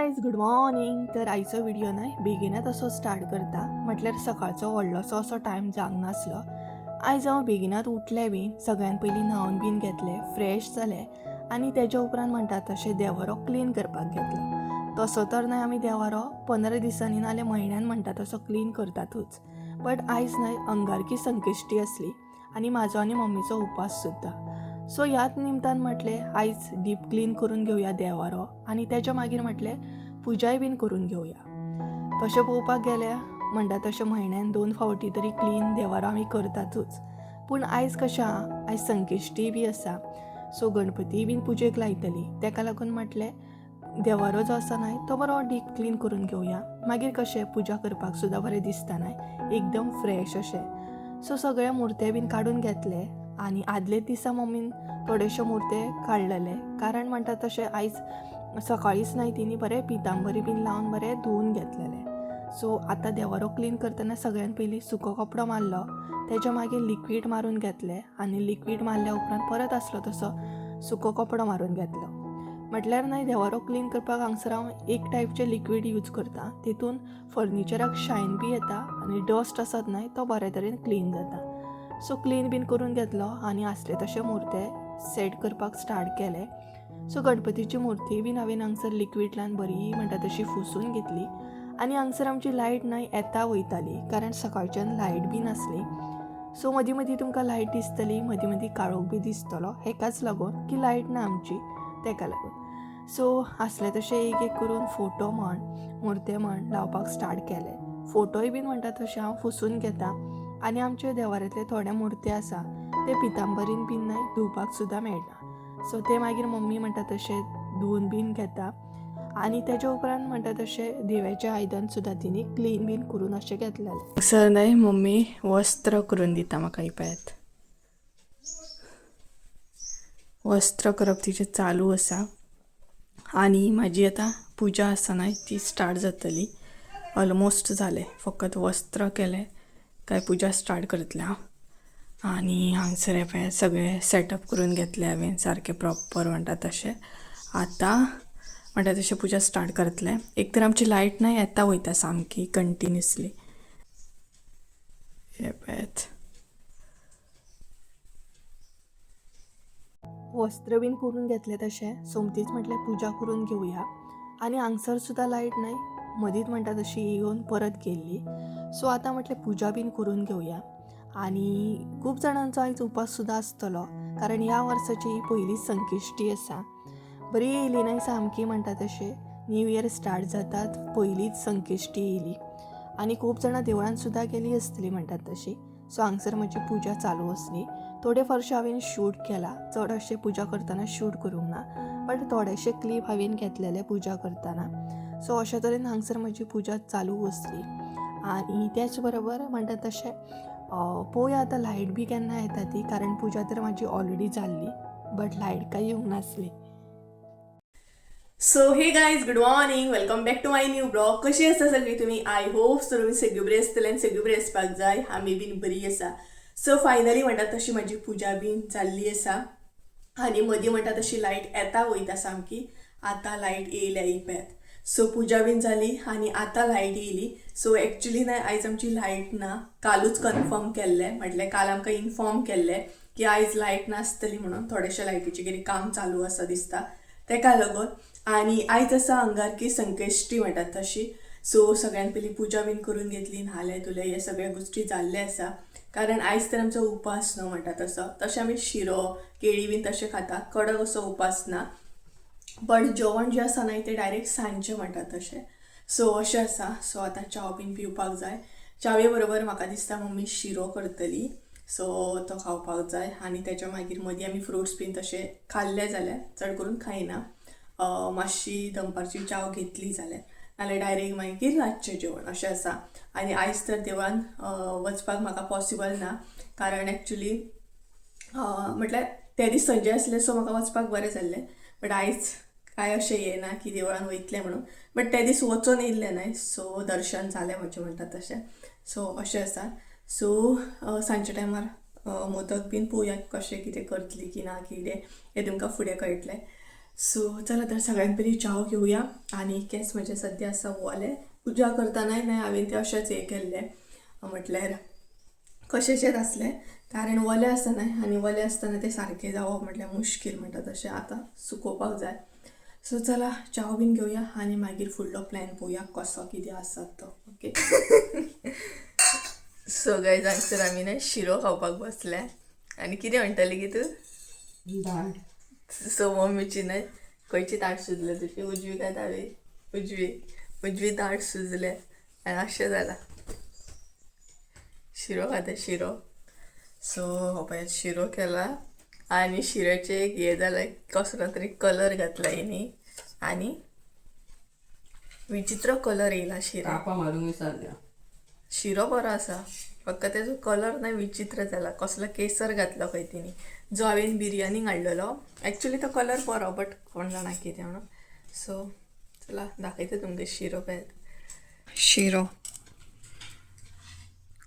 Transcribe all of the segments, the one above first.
Guys, good morning. तर आयचो video न्हय बेगीनच असो स्टार्ट करता. म्हटल्यार सकाळचो व्हडलोसो असो टायम जावंक नासलो. आयज हांव बेगिनात उठलें बीन, सगळ्यान पयलीं न्हांवन बीन घेतलें, फ्रेश जालें आनी तेज्या उपरांत म्हणटा तशें देवारो क्लीन करपाक घेतलो. तसो तर न्हय आमी देवारो 15 दिसांनी नाल्यार म्हयन्यान म्हणटा तसो क्लीन करतातूच, बट आयज न्हय अंगारकी संकश्टी आसली आनी म्हाजो आनी मम्मीचो उपास सुद्दां. सो ह्याच निमतान म्हटलें आयज डीप क्लीन करून घेवया देवारो आनी तेज्या मागीर म्हटलें पुजाय बीन करून घेवया. तशें पळोवपाक गेल्यार म्हणटा तशें म्हयन्यान 2 फावटी तरी क्लीन देवारो आमी करतातूच, पूण आयज कशें आहा, आयज संकश्टी बी आसा, सो गणपती बीन पुजेक लायतली, तेका लागून म्हटलें देवारो जो आसा न्हय तो बरो डीप क्लीन करून घेवया. मागीर कशें पुजा करपाक सुद्दां बरें दिसता न्हय, एकदम फ्रेश अशें. सो सगळे मुर्ते बीन काडून घेतले आनी आदलेच दिसा मम्मीन थोडेशे मुर्ते काडलेले, कारण म्हणटा तशें आयज सकाळींच न्हय तिणी बरें पितांबरी बीन लावन बरें धुवून घेतलेलें. सो आतां देवारो क्लीन करतना सगळ्यान पयलीं सुको कपडो मारलो, तेज्या मागीर लिक्वीड मारून घेतलें आनी लिक्वीड मारल्या उपरांत परत आसलो तसो सुको कपडो मारून घेतलो. म्हटल्यार न्हय देवारो क्लीन करपाक हांगसर हांव एक टायपचें लिक्वीड यूज करता, तितून फर्निचराक शायन बी येता आनी डस्ट आसत न्हय तो बरे तरेन क्लीन जाता. सो क्लीन बीन करून घेतलो आनी आसले तशे मुर्ते सेट करपाक स्टार्ट केले. सो गणपतीची मुर्ती बीन हांवें हांगसर लिक्वीड लावन बरी म्हणटा तशी फुसून घेतली आनी हांगसर आमची लायट न्हय येता वयताली, कारण सकाळच्यान लायट बी नासली. सो मदीं मदीं तुमकां लायट दिसतली, मदीं मदीं काळोख बी दिसतलो, हेकाच लागून की लायट ना आमची, तेका लागून. सो आसले तशें एक एक करून फोटो म्हण मुर्ते म्हण लावपाक स्टार्ट केले. फोटोय बीन म्हणटा तशें हांव फुसून घेता आनी आमच्या देवाऱ्यांतले थोडे मुर्ते आसा ते पितांबरीन बीन न्हय धुवपाक सुद्दां मेळटा. सो ते मागीर मम्मी म्हणटा तशें धुवून बीन घेता आनी तेज्या उपरांत म्हणटा तशें देवाचें आयदन सुद्दां तिणी क्लीन बीन करून अशें घेतलेलें. सर न्हय मम्मी वस्त्र करून दिता म्हाका, ही पळयात वस्त्र करप तिचें चालू आसा आनी म्हाजी आतां पुजा आसा न्हय ती स्टार्ट जातली. ऑलमोस्ट जालें, फकत वस्त्र केलें काय पुजा स्टार्ट करतलें हांव. आनी हांगसर हें पळय सगळें सेटअप करून घेतलें हांवें सारकें प्रॉपर म्हणटा तशें. आतां म्हणटा तशें पुजा स्टार्ट करतलें. एक तर आमची लायट न्हय येता वयता सामकी कंटिन्युअसली. हें पळयात वस्त्र बीन करून घेतलें तशें सोमतीच म्हटलें पुजा करून घेवया. आनी हांगसर सुद्दां लायट न्हय मदींच म्हणटा तशी येवन परत गेल्ली. सो आतां म्हटलें पुजा बीन करून घेवया. आनी खूब जाणांचो आयज उपास सुद्दां आसतलो, कारण ह्या वर्साची ही पयलीच संकश्टी आसा. बरी येयली न्हय सामकी म्हणटा तशें न्यू इयर स्टार्ट जातात पयलीच संकश्टी येयली आनी खूब जाणां देवळान सुद्दां गेली आसतली म्हणटात तशी. सो हांगसर म्हजी पुजा चालू आसली. थोडे फावशी हांवें शूट केला, चड अशें पुजा करतना शूट करूंक ना, बट थोडेशे क्लिप हांवें घेतलेले पुजा करतना. सो अशे तरेन हांगसर म्हजी पुजा चालू आसली. आनी तेच बरोबर म्हणटा तशें पळोवया आतां लायट बी केन्ना येता ती, कारण पुजा तर म्हाजी ऑलरेडी जाल्ली बट लायट काय येवंक नासली. So hey guys, good morning, welcome back to my new blog. कशी आसा सगळी तुमी? I hope so तुमी सगळी बरी आसतली आनी सगळी बरी आसपाक जाय. आमी बीन बरी आसा. सो फायनली म्हणटा तशी म्हाजी पुजा बीन जाल्ली आसा आनी मदीं म्हणटा तशी लायट येता वयता सामकी. आतां लायट येयल्या ही पळयात. सो पुजा बीन जाली आनी आतां लायट येयली. सो एक्चुली न्हय आयज आमची लायट ना, कालूच कन्फर्म केल्लें, म्हटल्यार काल आमकां इन्फॉर्म केल्लें की आयज लायट नासतली म्हणून. थोडेशें लायटीचें कितें काम चालू आसा दिसता तेका लागून. आनी आयज आसा अंगारकी संकश्टी म्हणटात तशी. सो सगळ्यान पयलीं पुजा बीन करून घेतली, न्हाले धुले, हे सगळे गोश्टी जाल्ले आसा, कारण आयज तर आमचो उपास न्हू म्हणटा तसो. तशें आमी शिरो केळी बीन तशें खाता, कडक असो उपास ना, बट जेवण जें आसा न्हय तें डायरेक्ट सांजचें म्हणटात तशें. सो अशें आसा. सो आतां च्याव बीन पिवपाक जाय. च्यावे बरोबर म्हाका दिसता मम्मी शिरो करतली, सो तो खावपाक जाय. आनी तेच्या मागीर मदीं आमी फ्रुट्स बीन तशें खाल्ले जाल्यार चड करून खायना, मातशी दनपारची च्याव घेतली जाल्यार, नाल्यार डायरेक्ट मागीर रातचें जेवण अशें आसा. आनी आयज तर देवळान वचपाक म्हाका पॉसिबल ना, कारण एक्चुली म्हटल्यार ते दीस संजय आसले, सो म्हाका वचपाक बरें जाल्लें, बट आयज कांय अशें येना की देवळान वयतलें म्हणून. बट ते दीस वचून येयल्लें न्हय, सो दर्शन जालें म्हजें म्हणटा तशें. सो अशें आसा. सो सांजच्या टायमार मोदक बीन पळोवया कशें कितें करतली की ना कितें हें तुमकां फुडें कळटलें. सो चला तर सगळ्यात पयलीं च्याव घेवया. आनी केंस म्हजे सद्या आसा ओले, पुजा करतनाय न्हय हांवें तें अशेंच हें केल्लें, म्हटल्यार कशेंशेंच आसलें, कारण ओलें आसता न्हय आनी ओलें आसतना तें सारकें जावप म्हटल्यार मुश्कील म्हणटा तशें आतां सुकोवपाक जाय. सो चला च्याव बीन घेवया आनी मागीर फुडलो प्लॅन पळोवया कसो कितें आसा तो. ओके सो गायज हांगसर आमी न्हय शिरो खावपाक बसले. आनी कितें म्हणटली की तूं? दाळ. सो मम्मीची न्हय खंयची ताट सुजले तुजी, उजवी काय दावी? उजवी. उजवी ताट सुजले आनी अशें जालां. शिरो खाता शिरो. सो हो पळयात शिरो केला आनी शिऱ्याचें एक हें जालां, कसलो तरी कलर घातला हेणी आनी विचित्र कलर येयला शिऱ्याक. कापां मारूंक विसरल्या. शिरो बरो आसा, फक्त तेजो कलर न्हय विचित्र जाला, कसलो केसर घातलो खंय तिणी, जो हांवें बिरयानीक हाडलेलो. एक्चुली तो कलर बरो, बट कोण जाणा कितें म्हणून. सो चला दाखयता तुमकां शिरो पळयात. शिरो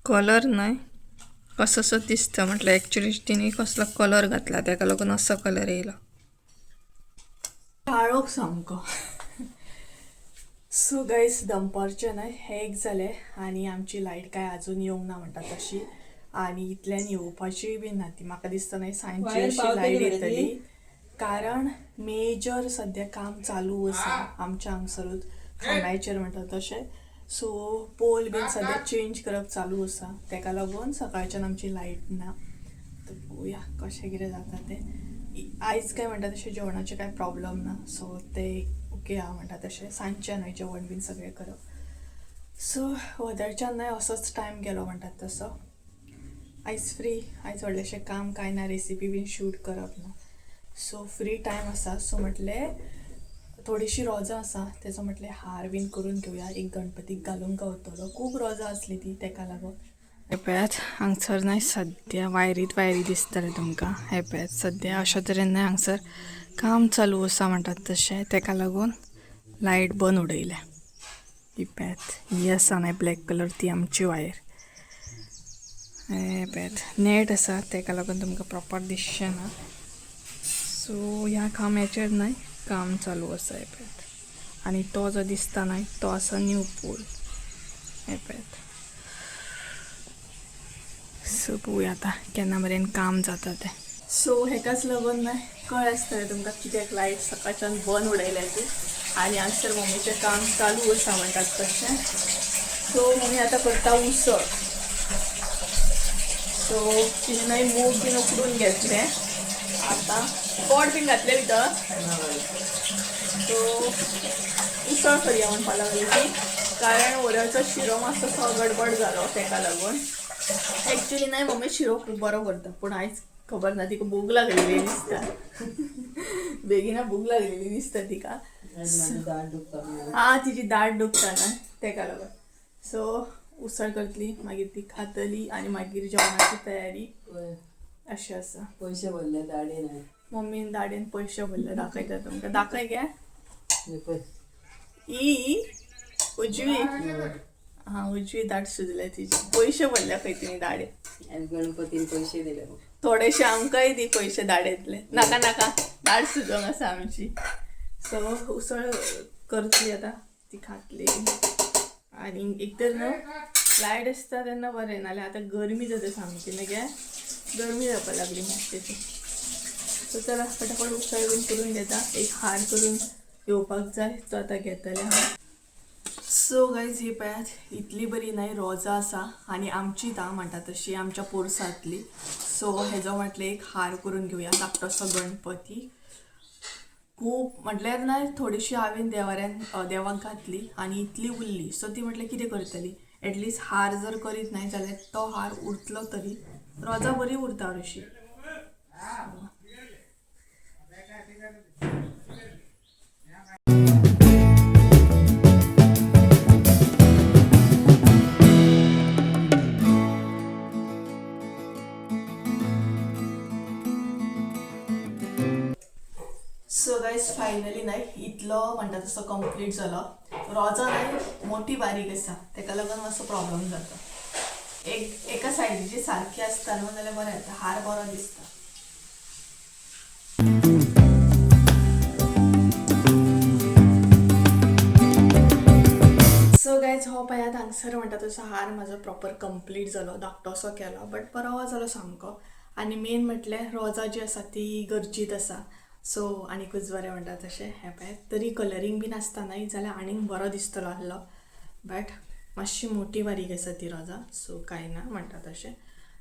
कलर न्हय कसोसो दिसता, म्हटल्यार एक्चुली तिणी कसलो कलर घातला तेका लागून असो कलर येयलो, काळोख सामको. सो गायज दनपारचें न्हय हें एक जालें आनी आमची लायट काय अजून येवंक ना म्हणटा तशी, आनी इतल्यान येवपाचीय बी ना ती. म्हाका दिसता न्हय सांजची अशी लायट येतली, कारण मेजर सद्या काम चालू आसा आमच्या हांगसरूच खांब्याचेर म्हणटा तशें. सो पोल बीन सद्या चेंज करप चालू आसा, तेका लागून सकाळच्यान आमची लायट ना. तर पळोवया कशें कितें जाता तें. आयज काय म्हणटा तशें जेवणाचें कांय प्रॉब्लम ना, सो ते ओके आहा म्हणटा तशें. सांजचें न्हय जेवण बीन सगळें करप. सो वदरच्यान न्हय असोच टायम गेलो म्हणटात तसो. आयज फ्री, आयज व्हडलेशें काम कांय ना, रेसिपी बीन शूट करप ना, सो फ्री टायम आसा. सो म्हटलें थोडीशी रोजां आसा तेजो म्हटलें हार बीन करून घेवया, एक गणपतीक घालूंक गावतलो. खूब रोजां आसली ती तेका लागून. हें पळयात हांगसर न्हय सद्या वायरीत वायरी दिसतले तुमकां. हें पळयात सद्या अशा तरेन न्हय हांगसर काम चालू आसा म्हणटात तशें, तेका लागून लायट बंद उडयल्या. ही पळयात ही आसा न्हय ब्लॅक कलर ती आमची वायर. हें पळयात नेट आसा तेका लागून तुमकां प्रोपर दिसचें ना. सो ह्या खांब्याचेर न्हय काम चालू आसा. हें पळयात आनी तो जो दिसता न्हय तो आसा न्यू पूल. हें पळयात. सो पळोवया आतां केन्ना मेरेन काम जाता तें. सो हेकाच लागून न्हय कळ्ळें आसतलें तुमकां कित्याक लायट सकाळच्यान बंद उडयल्या ती. आनी हांगसर मम्मीचें काम चालू आसा म्हणटात तशें. सो मम्मी आतां करता उसळ. सो तिणें न्हय मूग बीन उकडून घेतले, आतां गोड बीन घातले भितर. सो उसळ करया म्हणपाक लागली ती, कारण वरळचो शिरो मातसो गडबड जालो तेका लागून. एक्चुली न्हय मम्मी शिरो खूब बरो करता, पूण आयज खबर ना तिका भूक लागलेली दिसता, बेगीना भूक लागलेली दिसता तिका. हा तिची दाट दुखता ना तेका लागून. सो उसळ करतली, मागीर ती खातली आनी मागीर जेवणाची तयारी अशें आसा. पयशे भरले दाडेन. मम्मीन दाडेन पयशे भरले, दाखयता तुमकां. दाखय गे ई उजवी. हा उजवी दाट सुजल्या तिची, पयशे भरले खंय तिणी दाडेन. गणपतीन पयशे दिले थोडेशे, आमकांय दी पयशे दाडेंतले. नाका नाका, दाट सुजोंक आसा आमची. सो उसळ करतली आतां, ती खातली. आनी एक तर न्हू लायट आसता तेन्ना बरें, नाल्यार आतां गरमी जाता सामकी, न्ही गे गरमी जावपाक लागली मातशी. सो चला फटाफट उसळ बीन करून घेता, एक हार करून घेवपाक जाय तो आतां घेतलें हांव. सो गायज ही पळयात इतली बरी न्हय रोजां आसा आनी आमची ता म्हणटा तशी आमच्या पोरसांतली. सो हेजो म्हटलें एक हार करून घेवया धाकटोसो गणपती. खूब म्हटल्यार न्हय थोडीशी हांवें देवाऱ्यान देवाक घातली आनी इतली उरली. सो ती म्हटलें कितें करतली, एटलिस्ट हार जर करीत न्हय जाल्यार तो हार उरतलो तरी, रोजां बरी उरता हरशीं. सो गायज फायनली न्हय इतलो म्हणटा तसो कंप्लीट जालो. रोजां न्हय मोटी बारीक आसा तेका लागून मातसो प्रॉब्लम जाता. एक एका सायडीची सारकी आसता न्हू जाल्यार बरें जाता, हार बरो दिसता. सो पळयात हांगसर म्हणटा तसो हार म्हाजो प्रॉपर कंप्लीट जालो, धाकटोसो केलो बट बरो जालो सामको. आनी मेन म्हटल्यार रोजां जी आसा ती गरजेत आसा. सो आनीकूच बरें म्हणटा तशें हें पळयात, तरी कलरींग बीन आसता न्हय जाल्यार आनीक बरो दिसतलो आसलो, बट मातशी मोटी बारीक आसा ती रोजां, सो कांय ना म्हणटा तशें.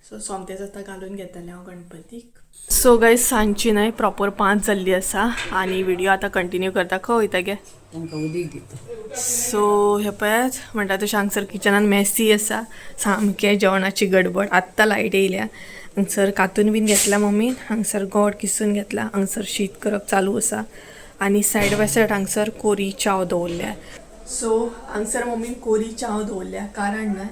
सो सोमतेंच आतां घालून घेतलें हांव गणपतीक. सो गायज सांजची न्हय प्रॉपर 5 जाल्ली आसा आनी व्हिडियो आतां कंटिन्यू करता. खंय वयता गे? तांकां उदीक दिता. सो हे पळयात म्हणटा तशें हांगसर किचनान मेसी आसा, सामकें जेवणाची गडबड. आत्तां लायट येयल्या, हांगसर कातून बीन घेतला मम्मीन, हांगसर गोड किसून घेतला, हांगसर शीत करप चालू आसा आनी सायड बाय सायड हांगसर कोरी च्याव दवरल्या. सो हांगसर मम्मीन कोरी च्याव दवरल्या कारण न्हय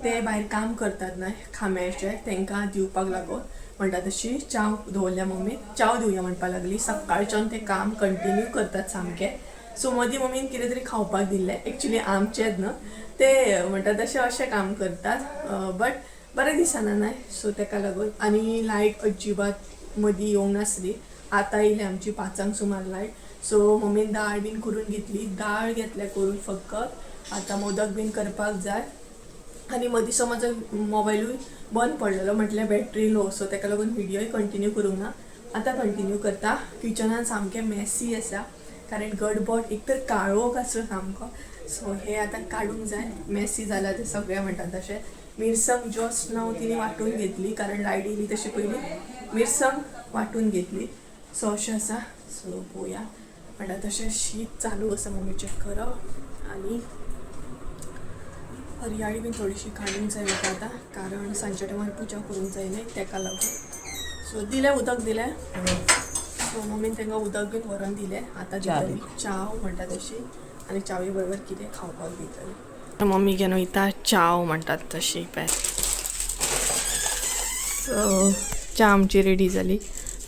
ते भायर काम करतात न्हय खांब्याचे, तांकां दिवपाक लागून म्हणटा तशी च्याव दवरल्या मम्मीन. च्याव दिवया म्हणपाक लागली, सकाळच्यान ते काम कंटिन्यू करतात सामकें. सो मदीं मम्मीन कितें तरी खावपाक दिल्लें, एक्चुली आमचेंच न्हू ते म्हणटा तशें अशें काम करतात, बट बरें दिसना न्हय, सो ताका लागून. आनी लायट अजिबात मदीं येवंक नासली, आतां येयली आमची 5 सुमार लायट. सो मम्मीन दाळ बीन करून घेतली, दाळ घेतल्या करून फकत आतां मोदक बीन करपाक जाय. आनी मदींसो म्हाजो मोबायलूय बंद पडलेलो, म्हटल्यार बॅटरी लो, सो ताका लागून व्हिडियोय कंटिन्यू करूंक ना, आतां कंटिन्यू करता. किचनान सामकें मेसी आसा कारण गडबड, एक तर काळोख आसा सामको, सो हे आतां काडूंक जाय. मेसी जालां तें सगळें म्हणटा तशें. मिरसांग जस्ट नाव तिणें वांटून घेतली कारण लायट येयली तशी पयलीं मिरसांग वांटून घेतली. सो अशें आसा. सो पळोवया म्हणटा तशें शीत चालू आसा मम्मीचें करप आनी हरयाळी बीन थोडीशी काडूंक जाय म्हाका आतां, कारण सांजच्या टायमार पुजा करूंक जाय न्हय तेका लागून. सो दिलें उदक दिलें, सो मम्मीन तांकां उदक बीन व्हरोन दिलें. आतां दितली च्याव म्हणटा तशी आनी च्यावे बरोबर कितें खावपाक दितली. मम्मी घेवन वयता च्याव म्हणटात तशी पळय. सो च्या आमची रेडी जाली,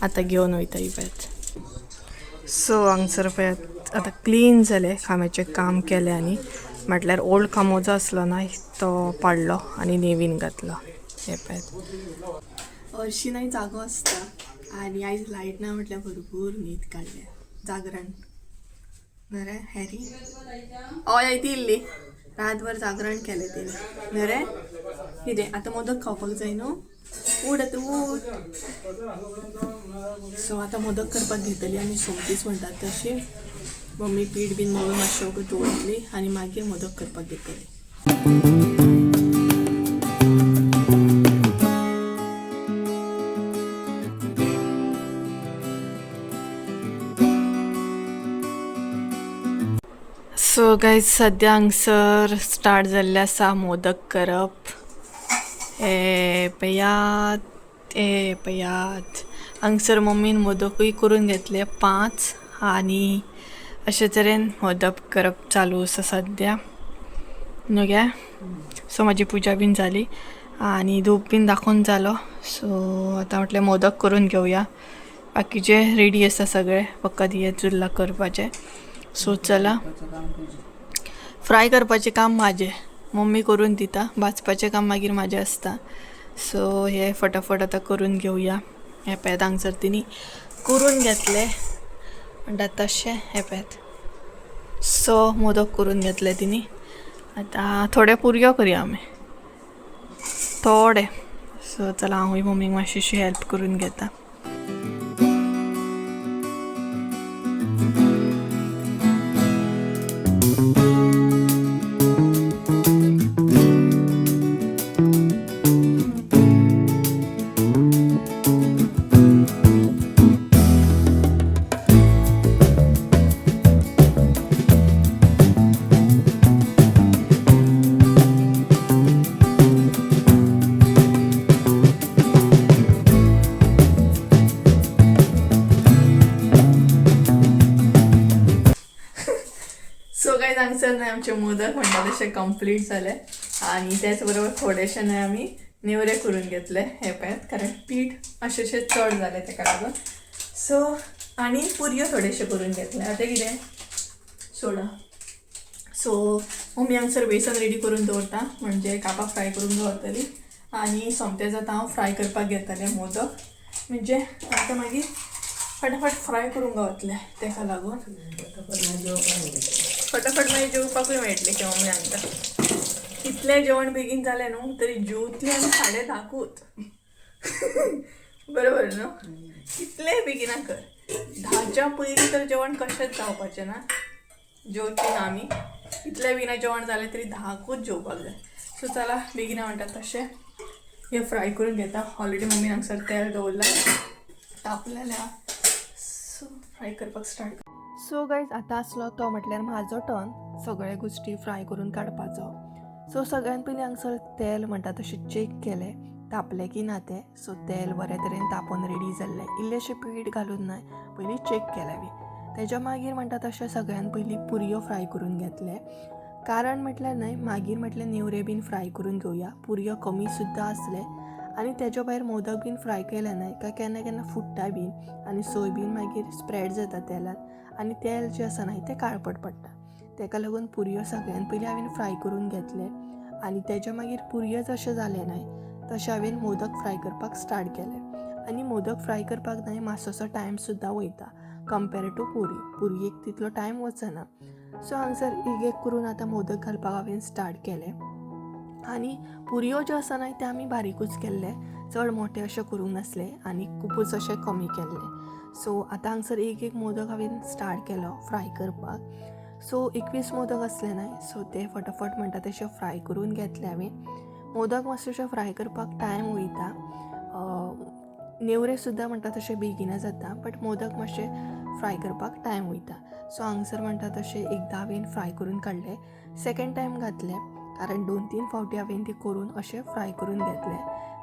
आतां घेवन वयता ही पळयात. सो हांगसर पळयात आतां क्लीन जालें, खांब्याचें काम केलें आनी म्हटल्यार ओल्ड खांबो जो आसलो ना तो पाडलो आनी नेवीन घातलो. हें पळयात हरशीं न्हय जागो आसता आनी आयज लायट ना म्हटल्यार भरपूर न्हीद काडल्या. जागरण न्हय रे हॅरी? हय हय ती इल्ली रातभर जागरण केलें तिणें न्हय रे? कितें आतां मोदक खावपाक जाय न्हू? उठ आतां उठ. सो आतां मोदक करपाक घेतली आनी सोमतीच म्हणटात तशी मम्मी पीठ बीन मळून मातशें वगत दवरतली आनी मागीर मोदक करपाक घेतली. सो गायज सद्या हांगसर स्टार्ट जाल्लें आसा मोदक करप. हे पळयात, हे पळयात हांगसर मम्मीन मोदकूय करून घेतले 5 आनी अशे तरेन मोदक करप चालू आसा सद्या न्हू गे. सो म्हाजी पुजा बीन जाली आनी धूप बीन दाखोवन जालो. सो आतां म्हटलें मोदक करून घेवया, बाकीचे रेडी आसा सगळे, फकत हें चुल्ला करपाचें. सो चला फ्राय करपाचें काम म्हाजें, मम्मी करून दिता, भाजपाचें काम मागीर म्हाजें आसता. सो हे फटाफट आतां करून घेवया. हें पळयात हांगसर तिणी करून घेतले म्हणटा तशें. हें पळयात सो मोदक करून घेतले तिणी. आतां थोडे पुरयो करया आमी थोडे. सो चला हांवूय मम्मीक मातशी हेल्प करून घेता. सो गायज हांगसर न्हय आमचे मोदक म्हणटा तशें कंप्लीट जाले आनी त्याच बरोबर थोडेशे न्हय आमी नेवरे करून घेतले. हे पळयात कारण पीठ मातशें चड जालें तेका लागून. सो आनी पुरयो थोडेशे करून घेतले. आतां कितें सोडा. सो मम्मी हांगसर बेसन रेडी करून दवरता, म्हणजे कापां फ्राय करून दवरतली आनी सोमतें जाता हांव फ्राय करपाक घेतलें मोदक, म्हणजे आतां मागीर फटाफट फ्राय करूंक गावतलें तेका लागून फटाफट मागीर जेवपाकूय मेळटलें की मम्मी सांगता. इतलें जेवण बेगीन जालें न्हू तरी जेवतली आमी 10:30कूच. बरोबर न्हू? कितलें बेगिना कर, 10च्या पयलीं तर जेवण कशेंच जावपाचें ना. जेवची ना आमी. इतलें बेगिना जेवण जालें तरी 10कूच जेवपाक जाय. सो चला बेगिना म्हणटा तशें हें फ्राय करून घेता. ऑलरेडी मम्मीन हांगसर तेल दवरलां, तापलेलें. सो फ्राय करपाक स्टार्ट. सो गायज, आतां आसलो तो म्हटल्यार म्हाजो टर्न सगळे गोश्टी फ्राय करून काडपाचो. सो सगळ्यान पयलीं हांगसर तेल म्हणटा तशें चॅक केलें तापलें की ना तें. सो तेल बऱ्या तरेन तापोन रेडी जाल्लें. इल्लेशें पीठ घालून न्हय पयलीं चॅक केलें बी. तेज्या मागीर म्हणटा तशें सगळ्यान पयलीं पुरयो फ्राय करून घेतले. कारण म्हटल्यार न्हय मागीर म्हटलें नेवरे बीन फ्राय करून घेवया, पुरयो कमी सुद्दां आसले आनी तेज्या भायर मोदक बीन फ्राय केले न्हय काय केन्ना केन्ना फुट्टा बीन आनी सोय बीन मागीर स्प्रेड जाता तेलान आनी तेल जें आसा न्हय तें काळपट पडटा. तेका लागून पुरयो सगळ्यान पयलीं हांवें फ्राय करून घेतले आनी तेज्या मागीर पुरयो जशें जालें न्हय तशें हांवें मोदक फ्राय करपाक स्टार्ट केलें. आनी मोदक फ्राय करपाक न्हय मातसोसो टायम सुद्दां वयता कंपेर टू पुरी. पुरयेक तितलो टायम वचना. सो हांगसर एक एक करून आतां मोदक घालपाक हांवें स्टार्ट केलें. आनी पुरयो ज्यो आसा न्हय ते आमी बारीकूच केल्ले, चड मोटे अशें करूंक नासले आनी खुबूच अशें कमी केल्ले. सो आतां हांगसर एक एक मोदक हांवें स्टार्ट केलो फ्राय करपाक. सो 21 मोदक आसले न्हय, सो ते फटाफट म्हणटा तशें फ्राय करून घेतले हांवें. मोदक मातशें फ्राय करपाक टायम वयता, नेवरे सुद्दां म्हणटा तशें बेगिना जाता, बट मोदक मातशें फ्राय करपाक टायम वयता. सो हांगसर म्हणटा तशें एकदां हांवें फ्राय करून काडले, सेकेंड टायम घातले, कारण 2-3 फावटी हांवें ती करून अशें फ्राय करून घेतले.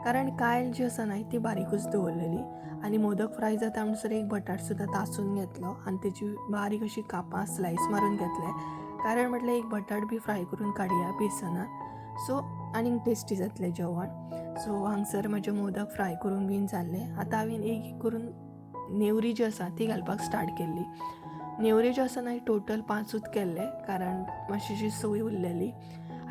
कारण कायल जी आसा न्हय ती बारीकूच दवरलेली आनी मोदक फ्राय जाता म्हणसर एक बटाट सुद्दां तासून घेतलो आनी तेजी बारीक अशी कापां स्लायस मारून घेतले. कारण म्हटल्यार एक बटाट बी फ्राय करून काडया बेसनान, सो आनीक टेस्टी जातलें जेवण. सो हांगसर म्हजे मोदक फ्राय करून बीन जाल्ले. आतां हांवें एक एक करून नेवरी जी आसा ती घालपाक स्टार्ट केल्ली. नेवरी ज्यो आसा न्हय टोटल 5ूच केल्ले, कारण मातशीशी सोय उरलेली.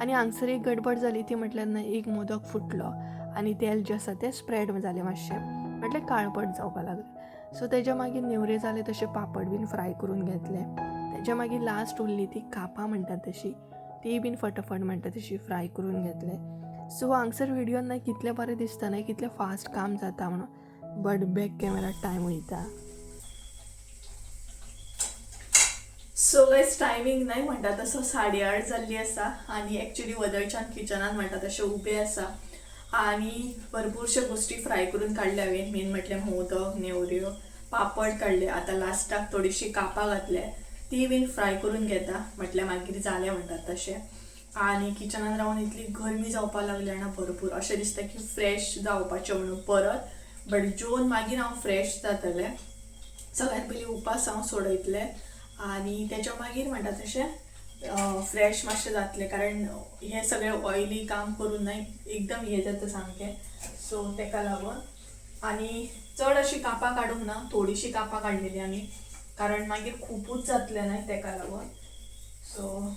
आनी हांगसर एक गडबड जाली ती म्हटल्यार न्हय एक मोदक फुटलो आनी तेल जें आसा तें स्प्रेड जालें मातशें, म्हटल्यार काळपट जावपाक लागलें. सो तेज्या मागीर नेवरे जाले तशे पापड बीन फ्राय करून घेतले. तेज्या मागीर लास्ट उरली ती कापां म्हणटात तशी, ती बीन फटाफट म्हणटा तशी फ्राय करून घेतले. सो हांगसर व्हिडियोन न्हय कितलें बरें दिसता न्हय, कितलें फास्ट काम जाता म्हणून, बट बॅक कॅमेरा टायम वयता. सो गायज टायमींग न्हय म्हणटा तसो 8:30 जाल्ली आसा आनी एक्चुली वदळच्यान किचनान म्हणटा तशें उबें आसा आनी भरपूरश्यो गोश्टी फ्राय करून काडल्या हांवें. मेन म्हटल्यार मोदक, नेवऱ्यो, पापड काडले. आतां लास्टाक थोडीशी कापां घातले, ती बीन फ्राय करून घेता म्हटल्यार मागीर जालें म्हणटात तशें. आनी किचनान रावन इतली गरमी जावपाक लागली जाणा भरपूर, अशें दिसता की फ्रेश जावपाचें म्हणून परत, बट जेवन मागीर हांव फ्रेश जातलें. सगळ्यात पयलीं उपास हांव सोडयतलें आनी तेच्या मागीर म्हणटा तशें फ्रेश मातशें जातलें, कारण हें सगळें ऑयली काम करून न्हय एकदम हें जाता सामकें. सो तेका लागून आनी चड अशी कापां काडूंक ना, थोडीशीं कापां काडलेली आमी, कारण मागीर खुबूच जातलें न्हय तेका लागून. सो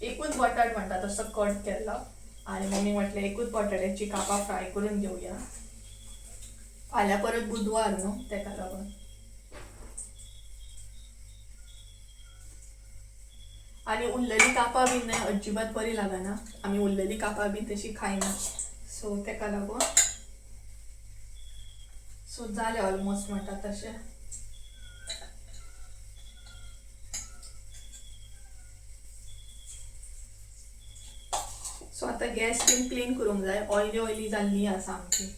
एकूच बटाट म्हणटा तसो कट केल्लो आनी मम्मी म्हटलें एकूच बटाट्याची कापां फ्राय करून घेवया, फाल्यां परत बुधवार न्हू तेका लागून. आनी उरलेली कापां बीन न्हय अजिबात बरी लागना, आमी उरलेली कापां बीन तशी खायना, सो तेका लागून. सो जालें ऑलमोस्ट म्हणटा तशें. सो आतां गॅस बीन क्लीन करूंक जाय, ऑयली ऑयली जाल्ली आसा सामकी.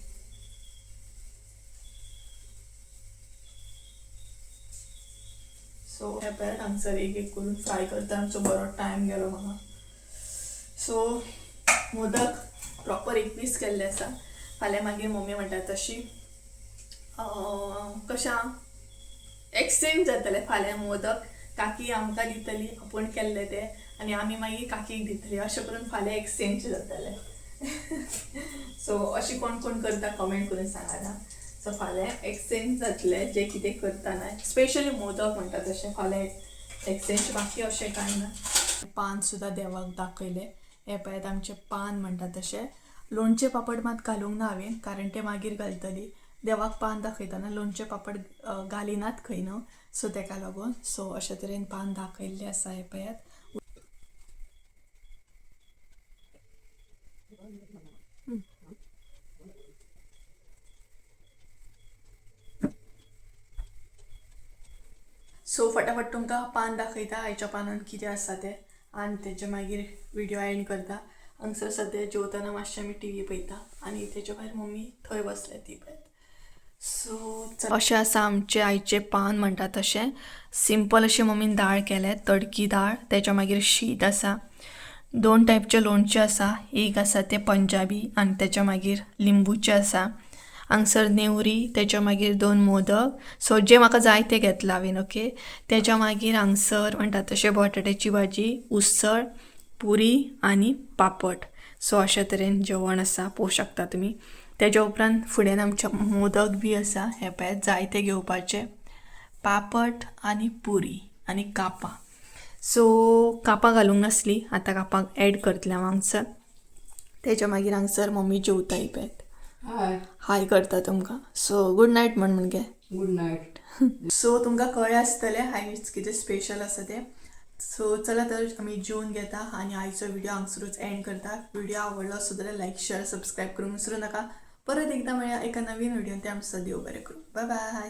सो हे पळयात हांगसर एक एक करून फ्राय करता, आमचो बरो टायम गेलो म्हाका. सो मोदक प्रॉपर 21 केल्ले आसा. फाल्यां मागीर मम्मी म्हणटा तशी कशें एक्सचेंज जातलें. फाल्यां मोदक काकी आमकां दितली आपूण केल्ले ते, आनी आमी मागीर काकीक दितली, अशें करून फाल्यां एक्सचेंज जातलें. सो अशें कोण कोण करता कमेंट करून सांगात. सो फाल्यां एक्सचेंज जातलें जे कितें करता न्हय, स्पेशली मोदक म्हणटा तशें फाल्यां एक्सचेंज, बाकी अशें कांय ना. पान सुद्दां देवाक दाखयलें. हें पळयात आमचें पान म्हणटा तशें. लोणचें पापड मात घालूंक ना हांवें, कारण तें मागीर घालतली. देवाक पान दाखयतना लोणचें पापड घालिनात खंय न्हू, सो तेका लागून. सो अशे तरेन पान दाखयल्लें आसा हें पळयात. सो फटाफट तुमकां पान दाखयता, आयच्या पानान कितें आसा तें, आनी तेजे मागीर व्हिडियो एंड करता. हांगसर सद्या जेवतना मातशें आमी टीव्ही पळयता आनी तेच्या भायर मम्मी थंय बसल्या ती पळयत. सो अशें आसा आमचें आयचें पान म्हणटा तशें. सिंपल अशें मम्मीन दाळ केलें, तडकी दाळ, तेच्या मागीर शीत आसा, 2 टायपचें लोणचें आसा, एक आसा तें पंजाबी आनी तेच्या मागीर लिंबूचें आसा. हांगसर नेवरी, तेच्या मागीर 2 मोदक. सो जे म्हाका जाय ते घेतला हांवें. ओके, तेच्या मागीर हांगसर म्हणटा तशें बटाट्याची भाजी, उसळ, पुरी आनी पापड. सो अशे तरेन जेवण आसा, पळोवंक शकता तुमी. तेच्या उपरांत फुड्यान आमचे मोदक बी आसा, हे पळयात जाय ते घेवपाचे, पापड आनी पुरी आनी कापां. सो कापां घालूंक नासली, आतां कापां एड करतलें हांव हांगसर. तेच्या मागीर हांगसर मम्मी जेवता ही पळयात, हाय हाय करता तुमकां. सो गूड नायट म्हण मगे. Good night. सो तुमकां कळ्ळें आसतलें आयज कितें स्पेशल आसा तें. सो चला तर आमी जेवन घेता आनी आयचो व्हिडियो हांगसरूच एंड करता. व्हिडियो आवडलो आसत जाल्यार लायक, शेअर, सबस्क्रायब करूंक विसरूं नाका. परत एकदां मेळया एका नवीन व्हिडियोन. ते आमचो देव बरें करूं. Bye bye.